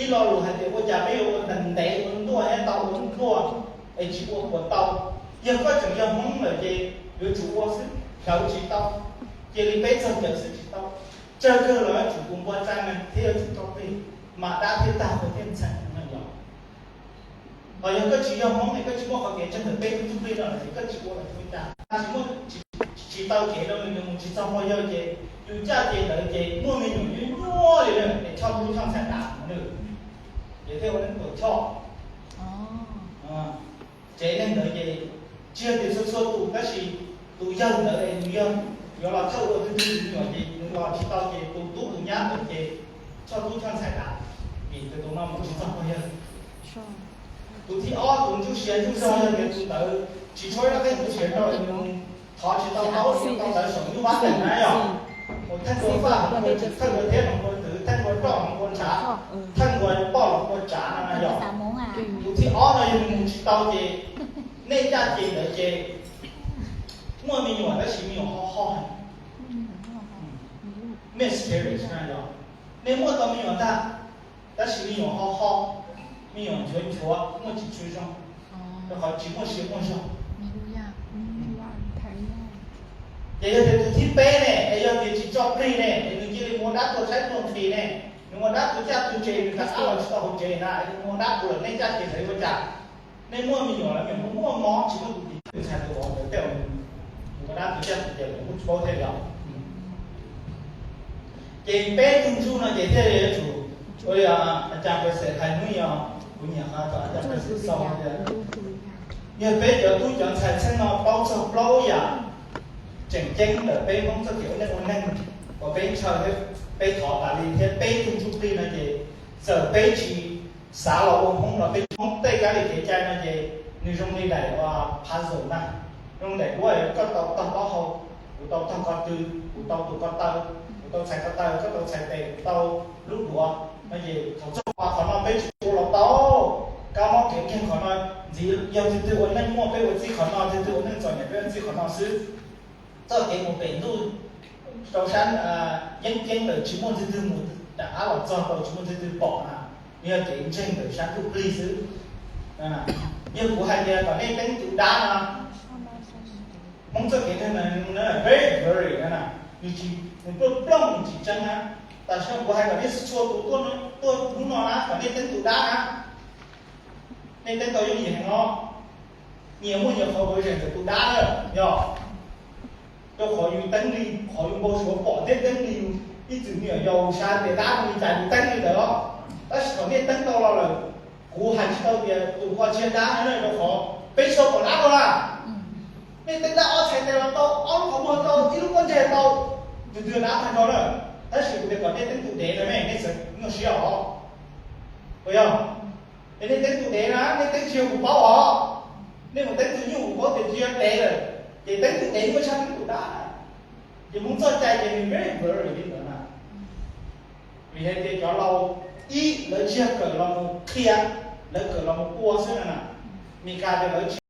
ib lo lus hais tias ua cas peb yuav ua ntev ntev ua ntuaj thiab tau ua ntuaj es tsis ua puas tau. Yog koj tseem yog Hmoob lawm ces yuav tsum ua xwb, hlawv tsis tau, cia li peb txog cawm xwb tsis tau. Tsawg kawg los yuav tsum tus npua tsa neeg thiab yuav tsum tau plig, mas dab thiaj tag qhua thiaj ntxhee no yog. Hos yog koj tsis yog Hmoob es koj tsis muaj qhov kev ntseeg ntawm peb tug ntsuj plig no lawm ces koj tsis ua los tsis ua cas, tsis muaj, tsis tau kev rau nws, nws mus tsis txog pog yawg ces yus caj ces ntawd ces muaj me nyuam nyuaj nyuaj li na es choj tub choj ntxhais tas nws, ces thiaj ua neej tuam choj. Tsev neeg ntawd ces tsis yog tias txhua txhua tus tab sis tus yawg ntawd es nws yog yuav los thawj ua twg twg me nyuam ces nws los tsis tau ces tus tub tus nyab ntawd ces choj tub choj ntxhais tas, vim tus tus no mus tsis txog pog yawg. Tus thib ob tus ntsuj sia ntsuj zog yog tias tus ntawd tsis tshua ib rab qeej ntsuj sia rau nws mus thov tsis tau taub tsis tau ntawv saum nyuj vab teem na yog. Mus theej dua faj los ua tsis theej dua thiab los ua twv, theej dua roj los ua ntshav, theej dua poj los ua tsav no na yog. Tus thib ob no yog nws mus tsis tau ces nej caj ces ntawd ces muaj me nyuam tab sis me nyuam ho ho heev. Miscarriage na yog, nej muaj tau me nyuam ntag tab sis me nyuam ho ho, me nyuam nchuav nchuav muaj tsis tshua zoo, rau qhov tsis muaj sia muaj zog. Ces yog tias tus thib peb ne es yog tias tsis tso plig ne es nws cia li mus ua dab tuag tshaib tuag nqhis ne, nws ua dab tuag caj tuag tse nws rov qab los tsis tau hauv tsev na es nws mus ua dab tuag lawm nej caj ces ntawd yuav ua cas? Nej muaj me nyuam los me nyuam muaj mob tsis muaj tus tim tus ntxhais tus vauv ntawd tej mus ua dab tuag caj tuag tse kuv kuj tsis paub thiab yog. Ces peb tug ntsuj no ces thiaj li yuav tsum ua li a cas pes xes hais hnub yog kuv nyiam qhov thaum a cas pes xes xaus tias yog peb cov tub cov ntxhais txheej no paub txog plaub yam tseem ceeb ntawm peb Hmoob txoj kev ua neej ua neeg uas peb ntshaw thiab peb thov tas li thiab peb tug ntsuj plig no ces txawm peb tsis xav los ua Hmoob los peb Hmoob tej kab li kev cai no ces nws zoo li daim puzzle na, zoo daim duab koj tau tog taub hau, kuv tau tog ko tw, kuv tau tus ko taw, kuv tau txhais ko taw, koj tau txhais tes, kuv tau lub duav no ces thaum txog qhov no peb tsis ua los tau. Kab mob kev kiag qhov no ntxiv, yog twg twg ua neej muaj peb ua txij qhov no, twg twg ua neej txom nyem peb ua txij qhov no xwb. Txoj kev mus pem ntuj rau sab yeeb ceeb ntawm tsis muaj twg twg mus rov qab los txog rau tsis muaj twg twg pom na, yog kev ntseeg ntawm sab ntsuj plig xwb. Yog kuv hais tias kom nej teeb tus dab no, Hmoob txoj kev ntseeg na, very blurry na, nws tsis, nws plooj plooj nws tsis tseeb na. Tam sim no kuv hais kom nej txhua tus tuaj hnub no na kom nej teeb tus dab na. Nej teeb tau yooj yim heev no, nyias muaj nyias qhov version ntawm tus dab na yog. Rau qhov yus teeb li qhov yus npau suav pom thiab teeb li yus ib txwm me nyuam yaus xav tias dab hu li cas yus teeb li ntawd os. Tab sis thaum nej teeb tau los lawm, kuv hais tsis tau tias tus ko tsis yog dab na, rau qhov peb tsis tau pom dab no na. Nej teeb dab ob txhais tes los tau, ob lub qhov muag tau, ib lub pob ntseg tau, tus twg dab tag nrho na. Tab sis kuv tias kom nej teeb tus dev na, nej txawm nyuaj siab os. Puas yog? Es nej teeb tus dev na, nej teeb tsis yog kuv paub os. Nej mus teeb tus nyuj kuv paub tias tsis yog dev lawm, ces teeb tus dev muaj tshaj teeb tus dab. Ces Hmoob txoj cai ces nws very blurry li ntawd na. Vim hais tias cov laus ib lawv tsis yog kawm los mus qhia, lawv kawm los mus ua xwb na. Meskas ces lawv tsis